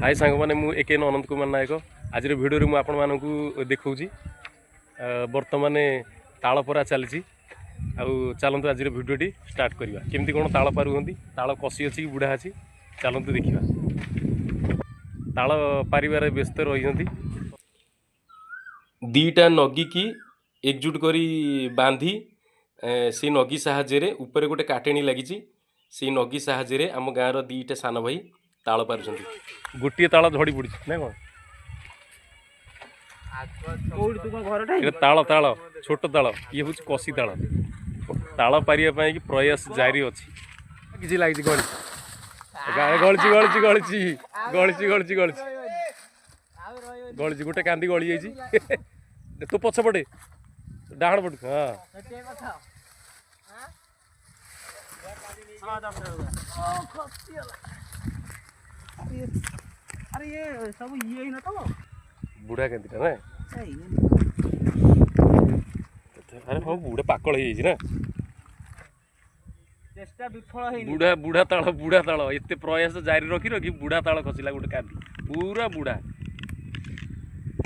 High ସାଙ୍ଗମାନେ, ମୁଁ ଏକେ ଅନନ୍ତ କୁମାର ନାୟକ। ଆଜିର ଭିଡ଼ିଓରେ ମୁଁ ଆପଣମାନଙ୍କୁ ଦେଖାଉଛି, ବର୍ତ୍ତମାନ ତାଳ ପରା ଚାଲିଛି। ଆଉ ଚାଲନ୍ତୁ, ଆଜିର ଭିଡ଼ିଓଟି ଷ୍ଟାର୍ଟ କରିବା। କେମିତି କ'ଣ ତାଳ ପାରୁଛନ୍ତି, ତାଳ କଷି ଅଛି କି ବୁଢ଼ା ଅଛି, ଚାଲନ୍ତୁ ଦେଖିବା। ତାଳ ପାରିବାରେ ବ୍ୟସ୍ତ ରହିଛନ୍ତି। ଦୁଇଟା ନଗିକି ଏକଜୁଟ କରି ବାନ୍ଧି, ସେଇ ନଗି ସାହାଯ୍ୟରେ ଉପରେ ଗୋଟେ କାଟେଣୀ ଲାଗିଛି, ସେଇ ନଗି ସାହାଯ୍ୟରେ ଆମ ଗାଁର ଦୁଇଟା ସାନ ଭାଇ ତାଳ ପାରୁଛନ୍ତି। ଗୋଟିଏ ତାଳ ଝଡ଼ି ପଡ଼ିଛି ନା କ'ଣ? ଏଇଟା ତାଳ, ତାଳ ଛୋଟ ତାଳ, ଇଏ ହେଉଛି କଷି ତାଳ। ତାଳ ପାରିବା ପାଇଁ କି ପ୍ରୟାସ ଜାରି ଅଛି। କିଛି ଲାଗିଛି, ଗଳି ଗଳିଛି, ଗଳିଛି, ଗଳିଛି, ଗଳିଛି, ଗଳିଛି, ଗଳିଛି, ଗଳିଛି। ଗୋଟେ କାନ୍ଦି ଗଳି ଯାଇଛି। ତୋ ପଛପଟେ, ଡାହାଣ ପଟେ। ହଁ, ବୁଢ଼ା କାନ୍ଦିଟା ନା? ଆରେ ହଁ, ବୁଢ଼ା ପାକଳ ହେଇଯାଇଛି ନା? ବୁଢ଼ା, ବୁଢ଼ା ତାଳ, ବୁଢ଼ା ତାଳ। ଏତେ ପ୍ରୟାସ ଜାରି ରଖି ରଖି ବୁଢ଼ା ତାଳ ଖସିଲା। ଗୋଟେ କାନ୍ଦି ପୁରା ବୁଢ଼ା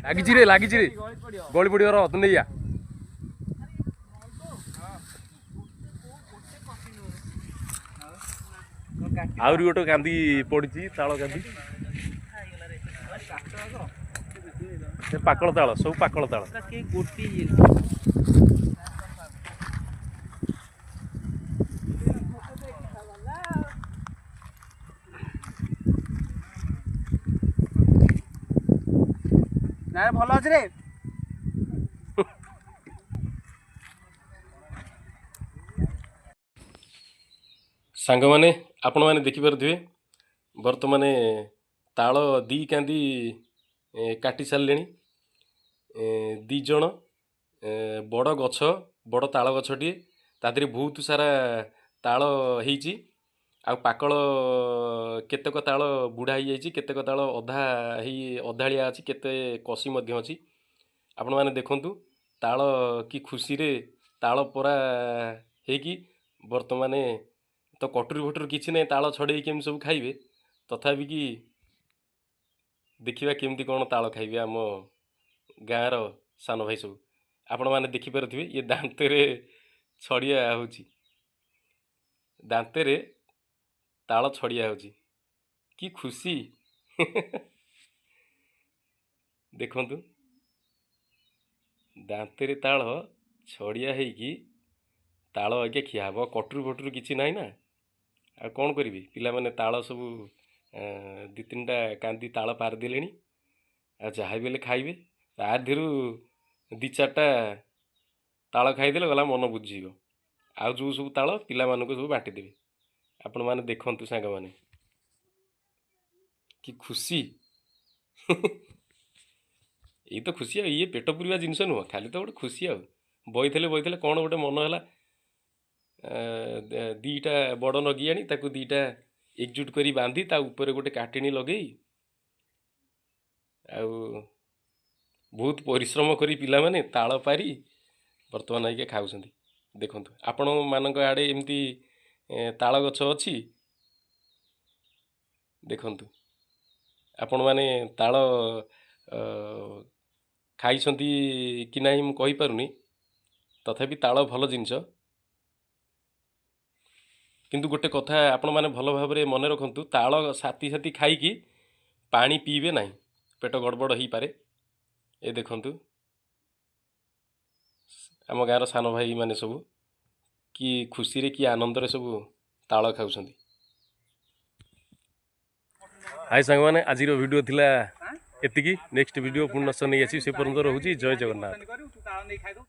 ଲାଗିଛି ରେ, ଲାଗିଛି ରେ, ଗଳି ପଡ଼ିବ। ରହ, ତୁ ନେଇଆ। ଆହୁରି ଗୋଟେ କାନ୍ଦି ପଡ଼ିଛି, ତାଳ କାନ୍ଦି। ସେ ପାକଳ ତାଳ, ସବୁ ପାକଳ ତାଳ। ନା, ଭଲ ଅଛି ରେ। ସାଙ୍ଗମାନେ, ଆପଣମାନେ ଦେଖିପାରୁଥିବେ, ବର୍ତ୍ତମାନ ତାଳ ଦୁଇ କାନ୍ଦି କାଟି ସାରିଲେଣି ଦୁଇ ଜଣ। ବଡ଼ ଗଛ, ବଡ଼ ତାଳ ଗଛଟିଏ, ତା ଦେହରେ ବହୁତ ସାରା ତାଳ ହେଇଛି। ଆଉ ପାକଳ କେତେକ ତାଳ ବୁଢ଼ା ହେଇଯାଇଛି, କେତେକ ତାଳ ଅଧା ହେଇ ଅଧାଳିଆ ଅଛି, କେତେ କଷି ମଧ୍ୟ ଅଛି। ଆପଣମାନେ ଦେଖନ୍ତୁ, ତାଳ କି ଖୁସିରେ ତାଳ ପରା ହେଇକି। ବର୍ତ୍ତମାନ ତ କଟୁରୀ ଫଟୁରୀ କିଛି ନାହିଁ, ତାଳ ଛଡ଼େଇକି କେମିତି ସବୁ ଖାଇବେ? ତଥାପି କି ଦେଖିବା କେମିତି କ'ଣ ତାଳ ଖାଇବେ ଆମ ଗାଁର ସାନ ଭାଇ ସବୁ। ଆପଣମାନେ ଦେଖିପାରୁଥିବେ, ଇଏ ଦାନ୍ତରେ ଛଡ଼ିଆ ହେଉଛି, ଦାନ୍ତରେ ତାଳ ଛଡ଼ିଆ ହେଉଛି। କି ଖୁସି ଦେଖନ୍ତୁ, ଦାନ୍ତରେ ତାଳ ଛଡ଼ିଆ ହେଇକି ତାଳ ଆଜ୍ଞା ଖିଆ ହେବ। କଟୁରୀ ଫଟୁରୀ କିଛି ନାହିଁ ନା, ଆଉ କ'ଣ କରିବି? ପିଲାମାନେ ତାଳ ସବୁ ଦୁଇ ତିନିଟା କାନ୍ଦି ତାଳ ପାରିଦେଲେଣି। ଆଉ ଯାହା ବି ହେଲେ ଖାଇବେ। ତା ଦେହରୁ ଦୁଇ ଚାରିଟା ତାଳ ଖାଇଦେଲେ ଗଲା, ମନ ବୁଝିଯିବ। ଆଉ ଯେଉଁ ସବୁ ତାଳ ପିଲାମାନଙ୍କୁ ସବୁ ବାଣ୍ଟିଦେବେ। ଆପଣମାନେ ଦେଖନ୍ତୁ ସାଙ୍ଗମାନେ, କି ଖୁସି! ଏଇ ତ ଖୁସି। ଆଉ ଇଏ ପେଟ ପୁରିବା ଜିନିଷ ନୁହଁ, ଖାଲି ତ ଗୋଟେ ଖୁସି। ଆଉ ବଇଥିଲେ ବଇଥିଲେ କ'ଣ ଗୋଟେ ମନ ହେଲା, ଦୁଇଟା ବଡ଼ ନଗି ଆଣି ତାକୁ ଦୁଇଟା ଏକଜୁଟ କରି ବାନ୍ଧି, ତା ଉପରେ ଗୋଟେ କାଟିଣୀ ଲଗେଇ, ଆଉ ବହୁତ ପରିଶ୍ରମ କରି ପିଲାମାନେ ତାଳ ପାରି ବର୍ତ୍ତମାନ ଆଜ୍ଞା ଖାଉଛନ୍ତି। ଦେଖନ୍ତୁ, ଆପଣମାନଙ୍କ ଆଡ଼େ ଏମିତି ତାଳ ଗଛ ଅଛି? ଦେଖନ୍ତୁ, ଆପଣମାନେ ତାଳ ଖାଇଛନ୍ତି କି ନାହିଁ ମୁଁ କହିପାରୁନି। ତଥାପି ତାଳ ଭଲ ଜିନିଷ। କିନ୍ତୁ ଗୋଟେ କଥା ଆପଣମାନେ ଭଲ ଭାବରେ ମନେ ରଖନ୍ତୁ, ତାଳ ସାଥି ସାଥି ଖାଇକି ପାଣି ପିଇବେ ନାହିଁ, ପେଟ ଗଡ଼ବଡ଼ ହେଇପାରେ। ଏ ଦେଖନ୍ତୁ, ଆମ ଗାଁର ସାନ ଭାଇମାନେ ସବୁ କି ଖୁସିରେ, କି ଆନନ୍ଦରେ ସବୁ ତାଳ ଖାଉଛନ୍ତି। ହାଇ ସାଙ୍ଗମାନେ, ଆଜିର ଭିଡ଼ିଓ ଥିଲା ଏତିକି। ନେକ୍ସଟ ଭିଡ଼ିଓ ପୁନଶ୍ଚ ନେଇ ଆସିବି, ସେ ପର୍ଯ୍ୟନ୍ତ ରହୁଛି। ଜୟ ଜଗନ୍ନାଥ। ତୁ ତାଳ ନେଇ ଖାଇଦବୁ।